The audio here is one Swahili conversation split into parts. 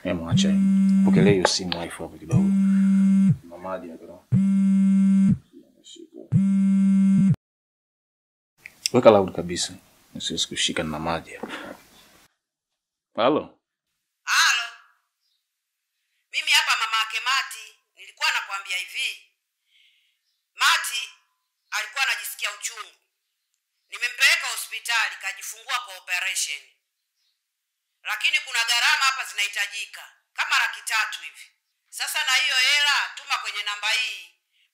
Hebu acha. Pokelea hiyo simu wife hapo kidogo. Mama hapo. Weka loud kabisa. Nisiwezi kushika na maji hapa. Halo. Halo. Mimi hapa mama yake Mati, nilikuwa nakwambia hivi. Mati alikuwa anajisikia uchungu. Nimempeleka hospitali kajifungua kwa operation. Lakini kuna gharama hapa zinahitajika kama 300,000 hivi. Sasa na hiyo hela tuma kwenye namba hii,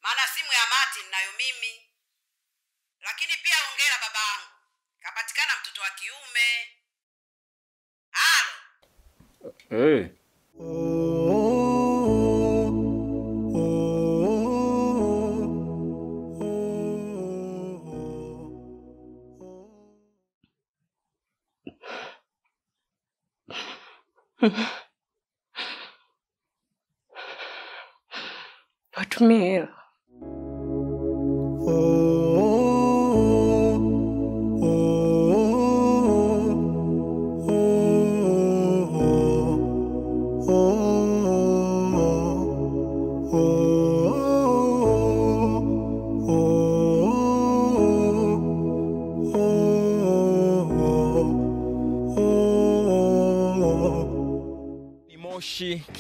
maana simu ya Mati ninayo mimi. Lakini pia hongera babangu, kapatikana mtoto wa kiume. Halo. Hey. Watumie hela.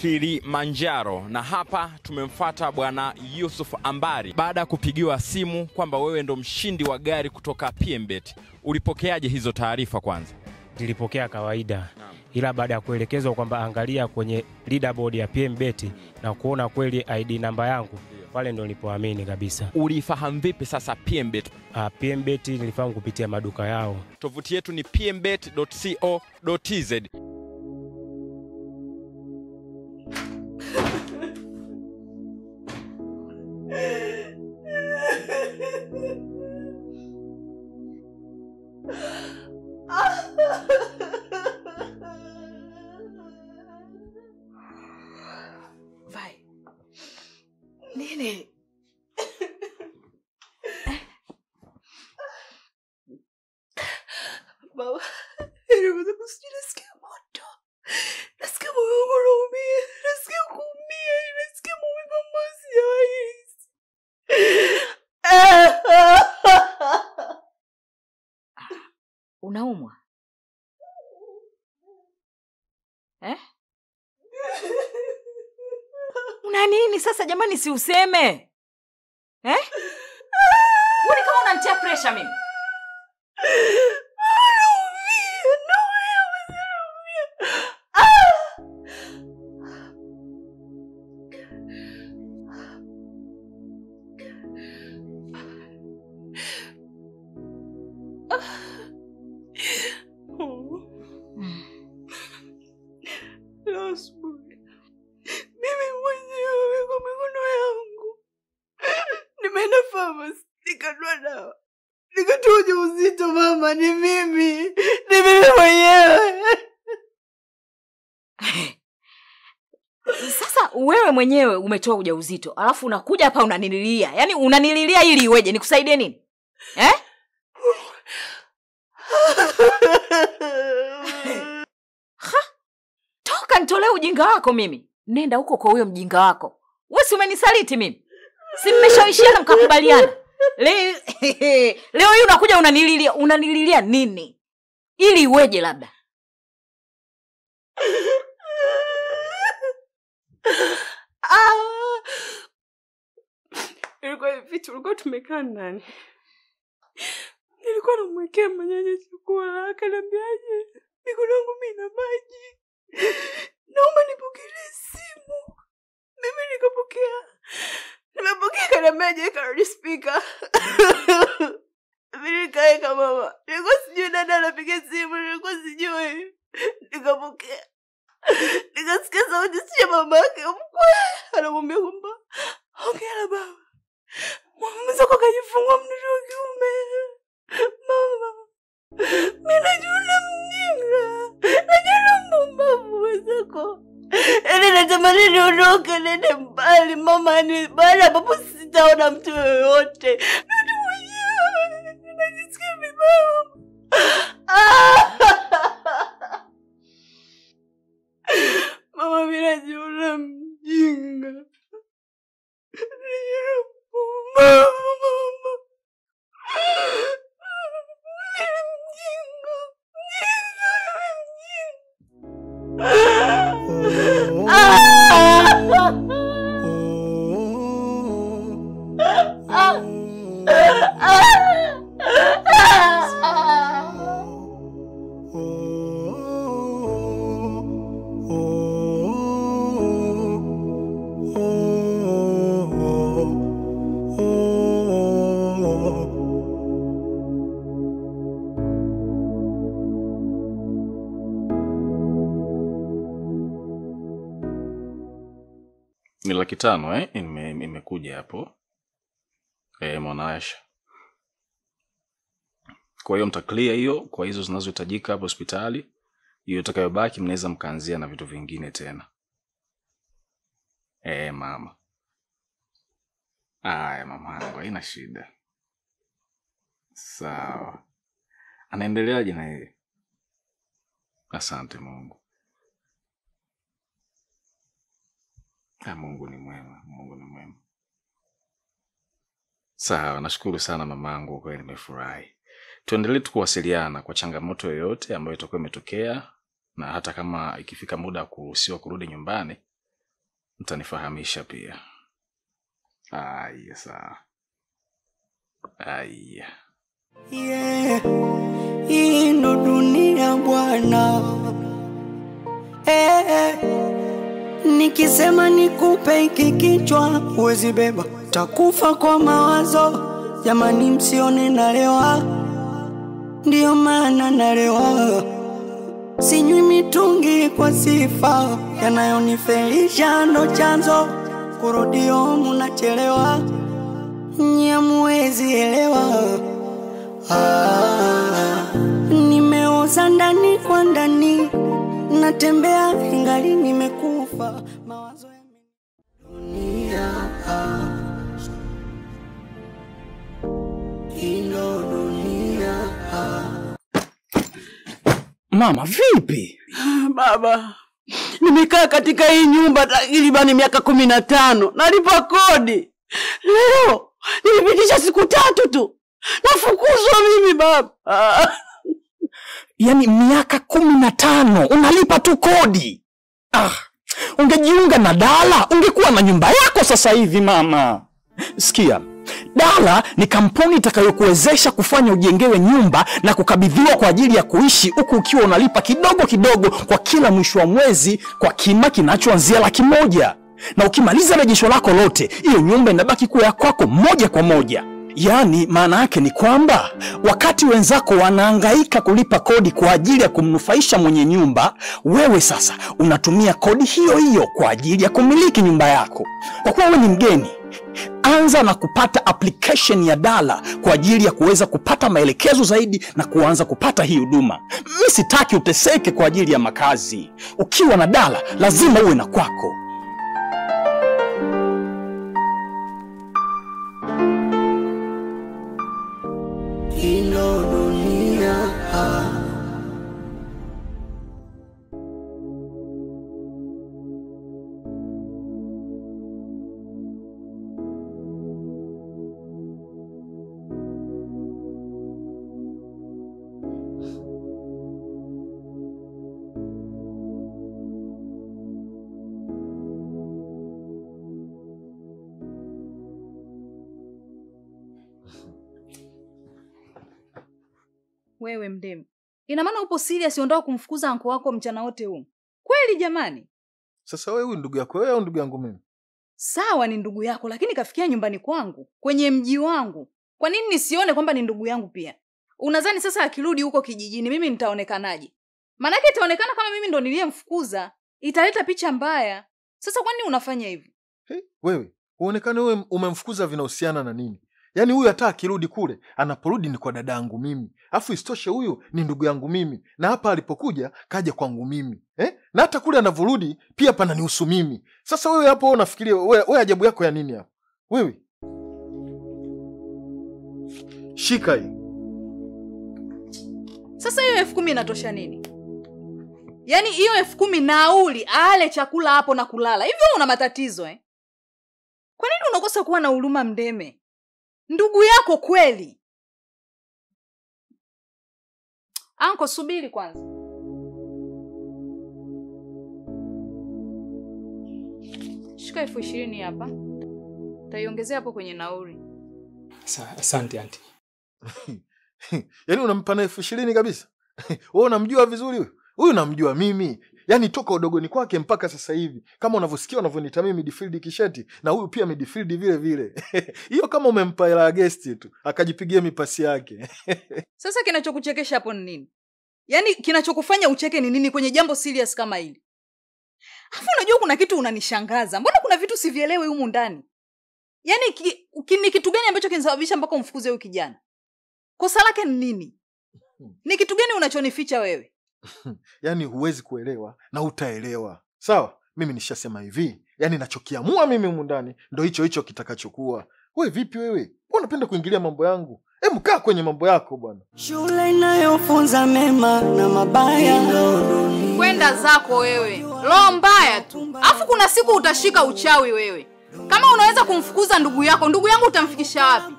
Kilimanjaro, na hapa tumemfuata bwana Yusuf Ambari baada ya kupigiwa simu kwamba wewe ndo mshindi wa gari kutoka PMBet. Ulipokeaje hizo taarifa kwanza? Nilipokea kawaida, ila baada ya kuelekezwa kwamba angalia kwenye leaderboard ya PMBet na kuona kweli ID namba yangu, pale ndo nilipoamini kabisa. Ulifahamu vipi sasa PMBet? PMBet nilifahamu kupitia maduka yao. Tovuti yetu ni pmbet.co.tz. Vai. Nini? Baba, nasikia moto. Nasikia moyo wangu unaumia. Nasikia kuumia. Nasikia maumivu ambayo sijawahi hisi. Unaumwa? Eh? Una nini sasa jamani, si useme? Eh? Wewe kama unanitia pressure mimi. Leo asubuhi mimi mwenyewe kwa mikono yangu nimeenda pharmacy nikanunua dawa, nikatoa ujauzito. Mama, ni mimi, ni mimi mwenyewe. Sasa wewe mwenyewe umetoa ujauzito, alafu unakuja hapa unanililia. Yaani unanililia ili iweje? Nikusaidie nini? Eh? Ha? Toka nitolee ujinga wako mimi. Nenda huko kwa huyo mjinga wako. Wewe si umenisaliti mimi? Si mmeshawishiana mkakubaliana? Leo leo hii unakuja unanililia, unanililia nini? Ili iweje labda? Ilikuwa hivi, tulikuwa tumekaa ndani. Nilikuwa namwekea manyanya chakula, akaniambiaje, mikono yangu mimi ina maji, naomba nipokelee simu. Mimi nikapokea, nimepokea, akaniambiaje, karudi speaker. Mimi nikaeka mama, nilikuwa sijui dada anapiga simu, nilikuwa sijui. Nikapokea, nikasikia sauti ya mama yake mkwe anamwambia kwamba hongera baba, mwenzako kajifungua mtoto wa kiume. Mama, mimi najiona mjinga, najiona mpumbavu mwenzako. Yaani natamani niondoke niende mbali mama, ni baada ambapo sitaona mtu yoyote. Mimi mwenyewe najisikia vibaya. Mama, mimi najiona mjinga. Najiona mpumbavu mama. Mimi mjinga. Mjinga, mimi mjinga. Ni 500,000 imekuja hapo. Mwanaasha. Kwa hiyo mtaclear hiyo kwa hizo zinazohitajika hapo hospitali. Hiyo itakayobaki mnaweza mkaanzia na vitu vingine tena. Mama. Aya mama yangu, haina shida. Sawa. Anaendeleaje na yeye? Asante Mungu. Mungu ni mwema, Mungu ni mwema. Sawa, nashukuru sana mamangu, kwa kweli nimefurahi. Tuendelee tu kuwasiliana kwa changamoto yoyote ambayo itakuwa imetokea, na hata kama ikifika muda wa kuruhusiwa kurudi nyumbani mtanifahamisha pia. Aya sawa. Aya. Yeah, hii ndo dunia bwana. Nikisema nikupe hiki kichwa huwezi beba, takufa kwa mawazo. Jamani msione nalewa, ndio maana nalewa. Sinywi mitungi kwa sifa, yanayonifelisha ndo chanzo. Kurudio munachelewa, nyie muwezi elewa. Nimeoza ndani kwa ndani, natembea ingali nimekufa. Mawazo ya dunia, ino dunia. Mama vipi? Baba, nimekaa katika hii nyumba takribani miaka 15. Nalipa kodi. Leo nilipitisha siku 3 tu. Nafukuzwa mimi baba. Yaani miaka 15 unalipa tu kodi. Ungejiunga na Dala, ungekuwa na nyumba yako sasa hivi mama. Sikia, Dala ni kampuni itakayokuwezesha kufanya ujengewe nyumba na kukabidhiwa kwa ajili ya kuishi, huku ukiwa unalipa kidogo kidogo kwa kila mwisho wa mwezi kwa kima kinachoanzia 100,000. Na ukimaliza rejesho lako lote, hiyo nyumba inabaki kuwa ya kwako moja kwa moja. Yaani maana yake ni kwamba wakati wenzako wanahangaika kulipa kodi kwa ajili ya kumnufaisha mwenye nyumba, wewe sasa unatumia kodi hiyo hiyo kwa ajili ya kumiliki nyumba yako. Kwa kuwa wewe ni mgeni, anza na kupata application ya Dala kwa ajili ya kuweza kupata maelekezo zaidi na kuanza kupata hii huduma. Mimi sitaki uteseke kwa ajili ya makazi. Ukiwa na Dala lazima uwe na kwako. Ino dunia. Wewe Mdemi, ina maana upo serious unataka kumfukuza anko wako mchana wote huu? Kweli jamani? Sasa wewe huyu ndugu yako wewe au ndugu yangu mimi? Sawa ni ndugu yako, lakini kafikia nyumbani kwangu, kwenye mji wangu. Kwa nini nisione kwamba ni ndugu yangu pia? Unadhani sasa akirudi huko kijijini mimi nitaonekanaje? Maana yake itaonekana kama mimi ndo niliyemfukuza, italeta picha mbaya. Sasa kwa nini unafanya hivyo? Hey, wewe, uonekane wewe umemfukuza vinahusiana na nini? Yaani huyu hata akirudi kule, anaporudi ni kwa dadangu mimi. Afu isitoshe huyu ni ndugu yangu mimi. Na hapa alipokuja kaja kwangu mimi. Na hata kule anavorudi pia pananihusu mimi. Sasa wewe hapo unafikiria wewe ajabu yako ya nini hapo? Wewe. Shika hii. Sasa hiyo 10,000 inatosha nini? Yaani hiyo 10,000 nauli ale chakula hapo na kulala. Hivyo una matatizo eh? Kwa nini unakosa kuwa na huruma Mdeme? Ndugu yako kweli. Anko, subiri kwanza. Shika 20,000 hapa. Utaiongezea hapo kwenye nauli. Asante auntie. Yaani unampa na 20,000 kabisa? Wewe unamjua vizuri huyu? Huyu namjua mimi. Yaani toka udogoni kwake mpaka sasa hivi. Kama unavyosikia unavyoniita mimi midfield kisheti, na huyu pia midfield vile vile. Hiyo kama umempa hela guest tu, akajipigia mipasi yake. Sasa kinachokuchekesha hapo ni nini? Yaani kinachokufanya ucheke ni nini kwenye jambo serious kama hili? Alafu unajua kuna kitu unanishangaza. Mbona kuna vitu sivielewi humu ndani? Yaani ni kitu gani ambacho kinasababisha mpaka umfukuze huyu kijana? Kosa lake ni nini? Ni kitu gani unachonificha wewe? Yaani huwezi kuelewa na utaelewa. Sawa? Mimi nishasema hivi. Yaani nachokiamua mimi humu ndani ndio hicho hicho kitakachokuwa. Wewe vipi wewe? Wewe unapenda kuingilia mambo yangu. Hebu kaa kwenye mambo yako bwana. Shule inayofunza mema na mabaya. Kwenda zako wewe. Roho mbaya tu. Alafu kuna siku utashika uchawi wewe. Kama unaweza kumfukuza ndugu yako, ndugu yangu utamfikisha wapi?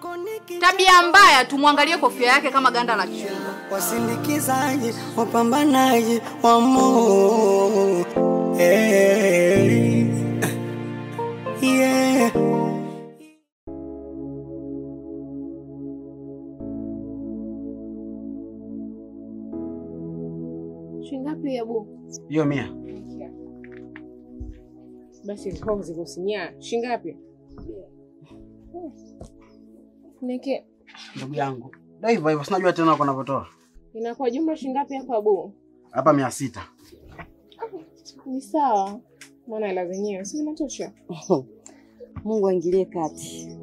Tabia mbaya tu, muangalie kofia yake kama ganda la chungwa. Wasindikizaji, wapambanaji wa Mungu. Hey. Yeah. Shingapi ya bu? Hiyo 100. Basi hozi kusinya. Shingapi? Nike. Ndugu yangu. Ndio hivyo hivyo, sinajua tena uko unapotoa. Inakuwa jumla shingapi hapa bu? Hapa 600. Ni sawa. Maana hela zenyewe si zinatosha. Mungu aingilie kati.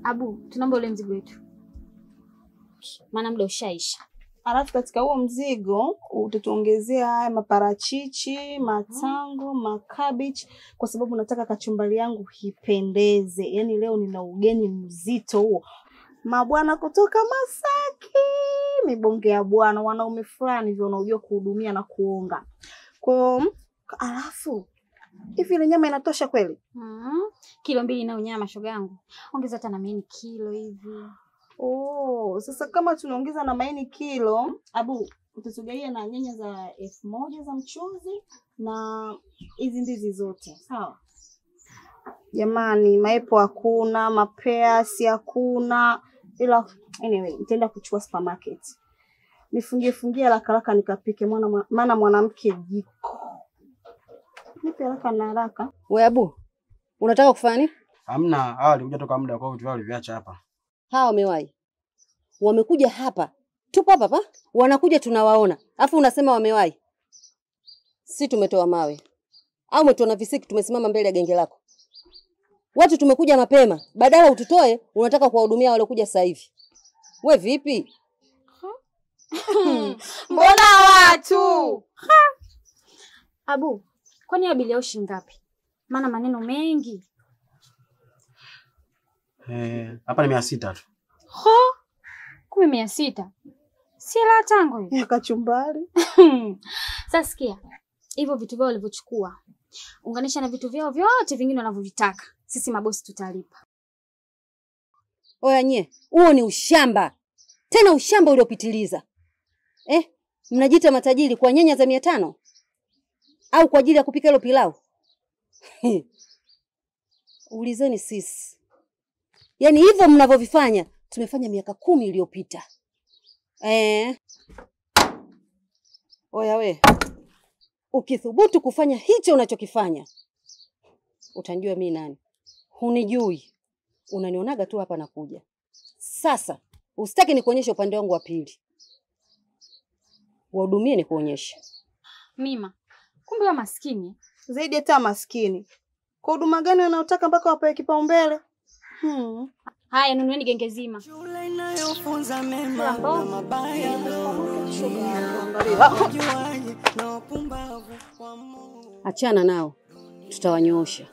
Abu, tunaomba ule mzigo wetu. Maana muda ushaisha. Alafu katika huo mzigo utatuongezea haya maparachichi, matango, makabichi kwa sababu nataka kachumbari yangu ipendeze. Yaani leo nina ugeni mzito huo. Mabwana kutoka Masaki, mibonge ya bwana, wanaume fulani hivyo wanaojua kuhudumia na kuonga. Kwa alafu hivi ile nyama inatosha kweli? Kilo 2 na nyama shoga yangu. Ongeza hata na maini kilo hivi. Oh, sasa kama tunaongeza na maini kilo, Abu, utatugaia na nyanya za 1000 za mchuzi na hizi ndizi zote. Sawa? Jamani, maepo hakuna, mapea si hakuna. Ila anyway, nitaenda kuchukua supermarket. Nifungie fungie haraka haraka nikapike maana mwanamke jiko. Nipe haraka na haraka. Wewe Abu, unataka kufanya nini? Hamna, hawa walikuja toka muda kwa vitu waliviacha hapa. Hawa wamewahi. Wamekuja hapa. Tupo hapa hapa. Wanakuja tunawaona. Alafu unasema wamewahi. Si tumetoa mawe. Au umetuona visiki tumesimama mbele ya genge lako. Watu tumekuja mapema. Badala ututoe, unataka kuwahudumia waliokuja sasa hivi. We vipi? Mbona watu? Abu, kwani bili yao shilingi ngapi? Maana maneno mengi. Hapa ni 600 tu. Ho? Kumbe 600. Si hela tango hiyo. Ya kachumbari. Sasa sikia. Hivyo vitu vyao walivyochukua. Unganisha na vitu vyao vyote vingine wanavyovitaka. Sisi mabosi tutalipa. Oya nye, huo ni ushamba. Tena ushamba uliopitiliza. Mnajiita matajiri kwa nyanya za 500? Au kwa ajili ya kupika hilo pilau? Ulizeni sisi. Yaani hivyo mnavyovifanya tumefanya miaka 10 iliyopita. Oya we. Ukithubutu kufanya hicho unachokifanya, utanijua mimi nani. Hunijui. Unanionaga tu hapa nakuja. Sasa usitaki nikuonyeshe upande wangu wa pili. Wahudumie nikuonyeshe. Mima, kumbe wa maskini. Zaidi hata maskini. Kwa huduma gani wanaotaka mpaka wapewe kipaumbele? Haya, nunueni genge zima. Shule inayofunza mema na mabaya. Achana nao, tutawanyoosha.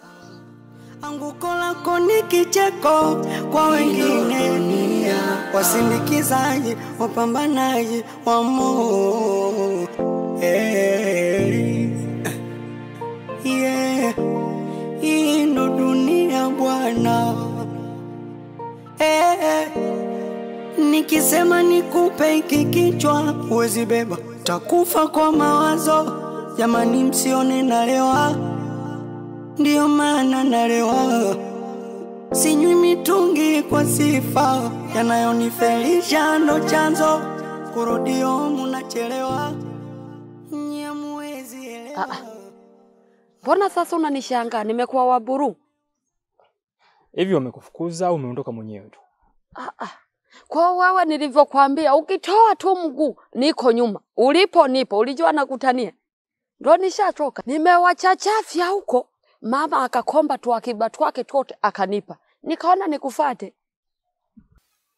Anguko lako ni kicheko kwa wengine, wasindikizaji, wapambanaji wa Mungu. Yeah. Hii ndo dunia bwana. Nikisema nikupe hiki kichwa huwezi beba, takufa kwa mawazo. Jamani msione nalewa, ndio maana nalewa. Sinywi mitungi kwa sifa, yanayonifelisha ndo chanzo. Kurudio munachelewa, nyamuwezi elewa. Mbona sasa unanishangaa? Nimekuwa waburu. Hivi wamekufukuza au umeondoka mwenyewe tu? Kwa wewe nilivyokuambia, ukitoa tu mguu niko nyuma. Ulipo nipo, ulijua nakutania. Ndio nishachoka. Nimewachachafya huko. Mama akakomba tu akiba twake tote akanipa. Nikaona nikufuate.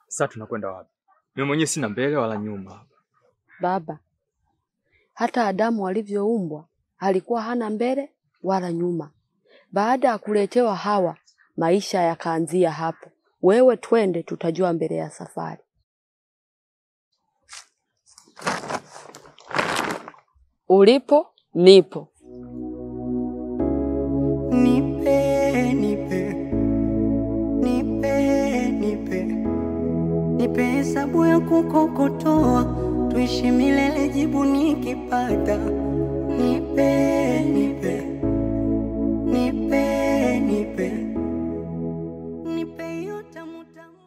Sasa tunakwenda wapi? Mimi mwenyewe sina mbele wala nyuma hapa. Baba, hata Adamu alivyoumbwa alikuwa hana mbele wala nyuma. Baada ya kuletewa Hawa, maisha yakaanzia hapo. Wewe twende, tutajua mbele ya safari. Ulipo nipo. Nipe, nipe, nipe, nipe, nipe hesabu ya kukokotoa, tuishi milele, jibu nikipata. Nipe, nipe, nipe, nipe, nipe yote mutamu.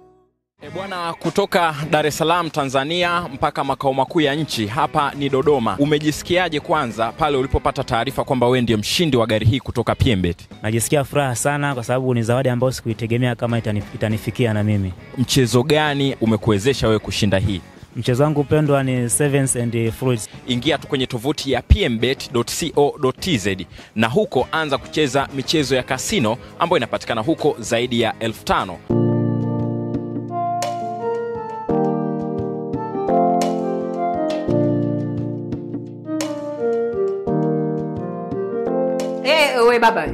Bwana, kutoka Dar es Salaam Tanzania mpaka makao makuu ya nchi hapa ni Dodoma. Umejisikiaje kwanza pale ulipopata taarifa kwamba wewe ndiye mshindi wa gari hii kutoka PMBet? Najisikia furaha sana kwa sababu ni zawadi ambayo sikuitegemea kama itanifikia na mimi. Mchezo gani umekuwezesha wewe kushinda hii? Mchezo wangu pendwa ni Sevens and Fruits. Ingia tu kwenye tovuti ya pmbet.co.tz na huko anza kucheza michezo ya kasino ambayo inapatikana huko zaidi ya 5000. We baba.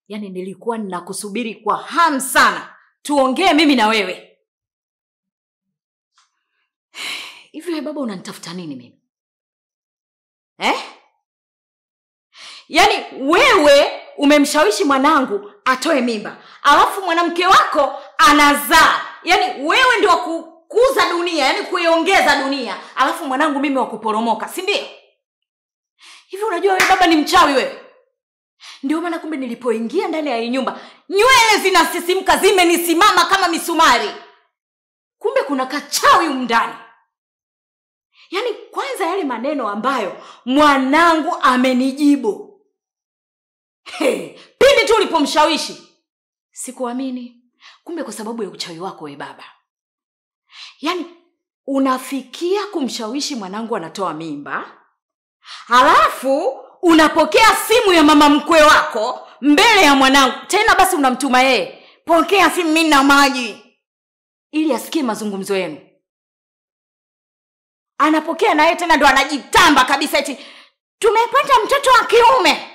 Yaani nilikuwa ninakusubiri kwa hamu sana. Tuongee mimi na wewe. Hivi wewe baba unanitafuta nini mimi? Yaani wewe umemshawishi mwanangu atoe mimba, alafu mwanamke wako anazaa. Yaani wewe ndio kukuza dunia, yaani kuiongeza dunia, alafu mwanangu mimi wa kuporomoka, si ndio? Hivi unajua wewe baba ni mchawi wewe? Ndio maana kumbe nilipoingia ndani ya hii nyumba, nywele zinasisimka, zimenisimama kama misumari. Kumbe kuna kachawi humu ndani. Yaani kwanza yale maneno ambayo mwanangu amenijibu. Hey, pindi tu ulipomshawishi, sikuamini. Kumbe kwa sababu ya uchawi wako wewe baba. Yaani unafikia kumshawishi mwanangu anatoa mimba, halafu unapokea simu ya mama mkwe wako mbele ya mwanangu. Tena basi unamtuma yeye, pokea simu mimi na maji, ili asikie mazungumzo yenu. Anapokea na yeye tena ndo anajitamba kabisa eti tumepata mtoto wa kiume.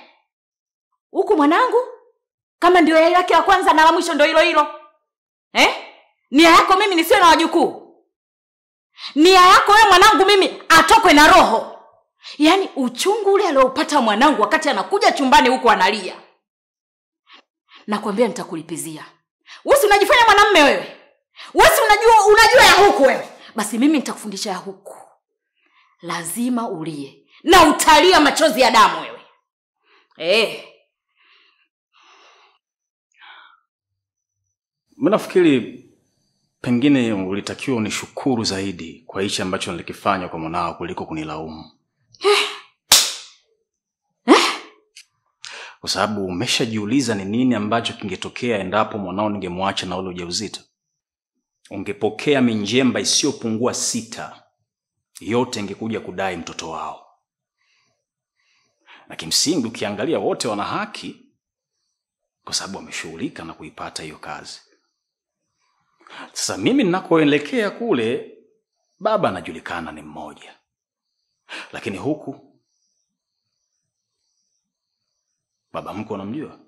Huku mwanangu kama ndio yeye yake ya kwanza na la mwisho ndio hilo hilo. Nia yako mimi nisiwe na wajukuu. Nia yako wewe mwanangu mimi atokwe na roho. Yaani uchungu ule aliopata mwanangu wakati anakuja chumbani huku analia. Nakwambia nitakulipizia. Wewe si unajifanya mwanamume wewe. Wewe si unajua ya huku wewe. Basi mimi nitakufundisha ya huku. Lazima ulie na utalia machozi ya damu wewe. Mimi nafikiri pengine ulitakiwa unishukuru zaidi kwa hichi ambacho nilikifanya kwa mwanao kuliko kunilaumu. Kwa sababu umeshajiuliza ni nini ambacho kingetokea endapo mwanao ningemwacha na ule ujauzito. Ungepokea minjemba isiyopungua 6. Yote ingekuja kudai mtoto wao. Na kimsingi ukiangalia wote wana haki kwa sababu wameshughulika na kuipata hiyo kazi. Sasa mimi ninakoelekea kule, baba anajulikana ni mmoja. Lakini huku Baba mkwe unamjua?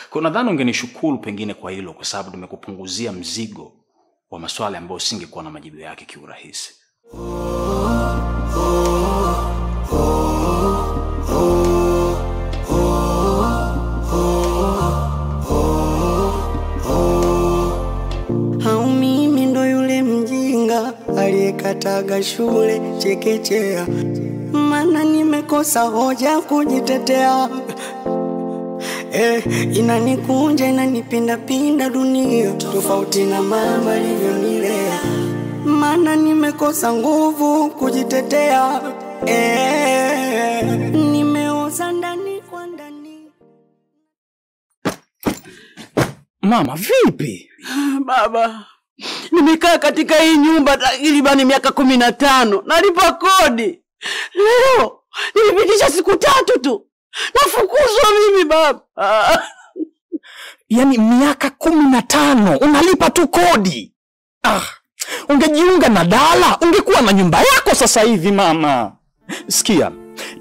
Kwa nadhani ungenishukuru pengine kwa hilo, kwa sababu nimekupunguzia mzigo wa maswali ambayo usingekuwa na majibu yake kiurahisi. Au mimi ndo yule mjinga aliyekataga shule chekechea, maana nimekosa hoja kujitetea. Inanikunja inanipinda pinda dunia, tofauti na mama alivyonilea, maana nimekosa nguvu kujitetea. Nimeoza ndani kwa ndani. Mama, vipi? Baba, nimekaa katika hii nyumba takribani miaka 15, nalipa kodi. Leo nilipitisha siku 3 tu, nafukuzwa mimi baba. Yaani miaka 15 unalipa tu kodi. Ah, ungejiunga na Dala ungekuwa na nyumba yako sasa hivi mama. Sikia,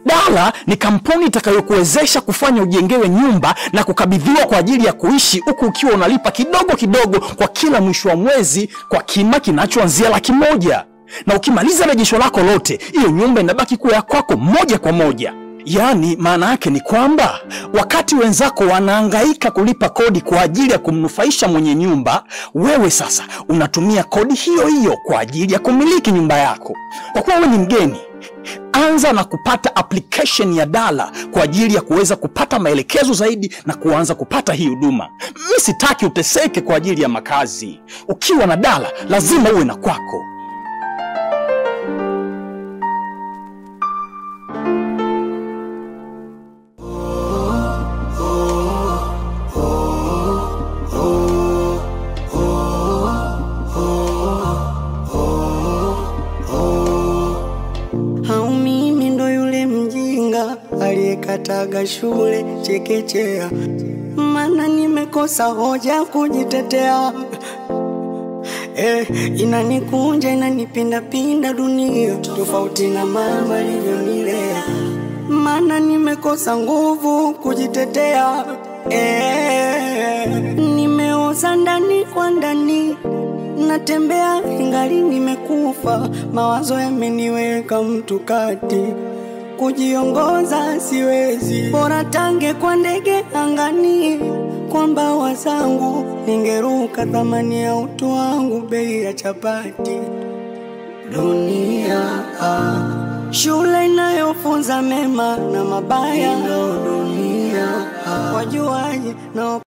Dala ni kampuni itakayokuwezesha kufanya ujengewe nyumba na kukabidhiwa kwa ajili ya kuishi, huku ukiwa unalipa kidogo kidogo kwa kila mwisho wa mwezi kwa kima kinachoanzia 100,000. Na ukimaliza rejesho lako lote, hiyo nyumba inabaki kuwa ya kwako moja kwa moja. Yaani maana yake ni kwamba wakati wenzako wanahangaika kulipa kodi kwa ajili ya kumnufaisha mwenye nyumba, wewe sasa unatumia kodi hiyo hiyo kwa ajili ya kumiliki nyumba yako. Kwa kuwa wewe ni mgeni, anza na kupata application ya Dala kwa ajili ya kuweza kupata maelekezo zaidi na kuanza kupata hii huduma. Mimi sitaki uteseke kwa ajili ya makazi. Ukiwa na Dala lazima uwe na kwako. Aliyekataga shule chekechea, maana nimekosa hoja kujitetea. Inanikunja inanipinda pinda dunia, tofauti na mama alivyonilea, maana nimekosa nguvu kujitetea. Nimeoza ndani kwa ndani, natembea ingali nimekufa, mawazo yameniweka mtu kati, kujiongoza siwezi, bora tange kwa ndege angani, kwa mbawa zangu ningeruka, thamani ya utu wangu bei ya chapati. Dunia, shule inayofunza mema na mabaya, dunia, wajuaji na